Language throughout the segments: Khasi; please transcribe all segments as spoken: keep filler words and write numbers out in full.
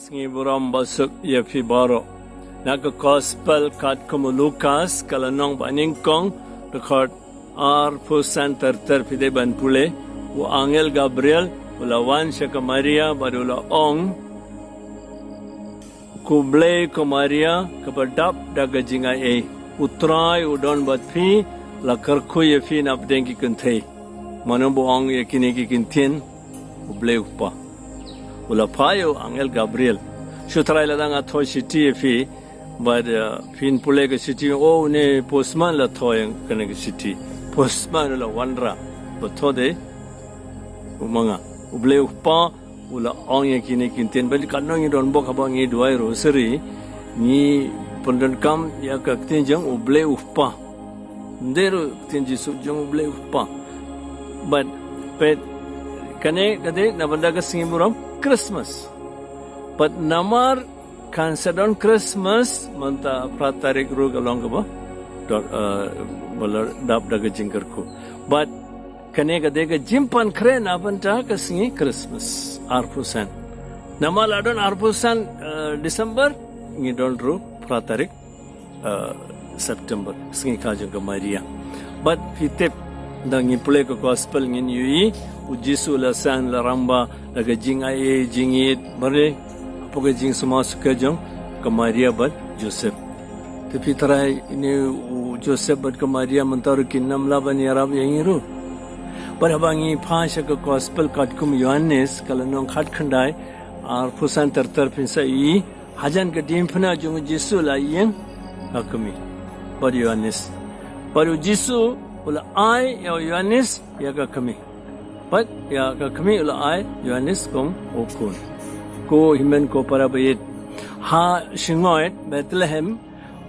Sngi burom basuk ïa phi baroh. Na ka Gospel katkum u Lukas, ka lynnong ba nyngkong, dkhot arphew san ter ter phi dei ban pule. U angel Gabriel u la wan sha ka Maria bad u la ong, "Khublei ko Maria, kaba dap da ka jingai ei. U Trai u don bad phi, la kyrkhu ïa phi napdeng ki kynthei." Mano ba ong ïa kine ki kyntien? U Blei u Kpa. U la phah ïa u angel Gabriel. Shu trai la dang a thoh shithi ïa phi, bad, uh, phin pule ka shithi, oh, une postman la thoh ïa kane ka shithi. Postman u la wanrah ba thoh de u manga. U Blei u Kpa u la ong ïa kine ki kyntien. Bad katno ngi don bok haba ngi duwai rosary, ngi pyndonkam ïa ka ktien jong u Blei u Kpa. Ndei ruh ktien Jisu jong u Blei u Kpa. Bad peit, kane ka dei na bynta ka sngi burom Christmas. Bad namar kan sa don Christmas mynta phra tarik ruh ka long kaba dor, eh, ba la dap da ka jingkyrkhu. Bad kane ka dei ka jingpynkhreh na bynta ka sngi Christmas arphew san. Namar la don arphew san, eh, December, ngi don ruh phra tarik, eh, September, sngi kha jong ka Maria. Bad phi tip, nda ngi pule ka Gospel ngin ïohi, u Jisu la san la rangba da ka jingai ei jingit, bad hapoh ka jingsumar sukher jong ka Maria bad Joseph. Te phi trai, ine u Joseph bad ka Maria mynta ruh kin ym lah ban ïarap ïa ngi ruh. Bad haba ngi phai sha ka Gospel katkum u Ïoannis, ka lynnong khatkhyndai, arphew san ter ter phin sa ïohi, hajan ka diengphna jong u Jisu la ïeng ha kmie. Bad u Ïoannis. Bad u Jisu u la ai ïa u Ïoannis ïa ka kmie. Bad ïa ka kmie u la ai u Ïoannis kum u khun. Ko hynmen ko para baieit. Ha shyngoid Bethlehem,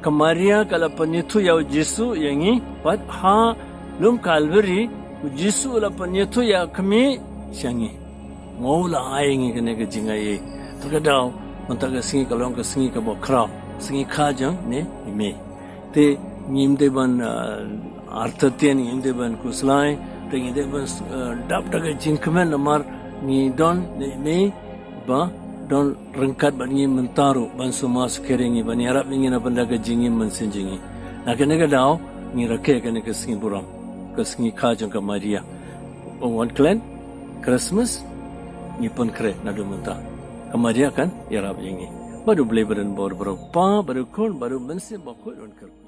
ka Maria ka la pynïathuh ïa u Jisu ïa ngi, bad ha lum Kalbari, u Jisu u la pynïathuh ïa ka kmie sha ngi. Mo u la ai ïa ngi kane ka jingai ei. Te ka daw, mynta ka sngi ka long ka sngi kaba khraw. Sngi kha jong ne i Mei. Te ngim dei ban, ah, artatien, ngim dei ban khuslai, te ngi dei ban, ah, dap da ka jingkmen namar ngi don ne i Mei ba don ryngkat bad ngi mynta ruh ban sumar sukher ïa ngi, ban ïarap ïa ngi na bynta ka jingim mynsiem jong ngi. Na kane ka daw ngi rakhe kane ka sngi burom, ka sngi kha jong ka Maria. Wan klet Christmas, ngi pynkhreh naduh mynta. Ka Maria kan ïarap ïa ngi. Bad u Blei ba don bor baroh, Kpa, bad u Khun, bad u Mynsiem Bakhuid un kyrkhu.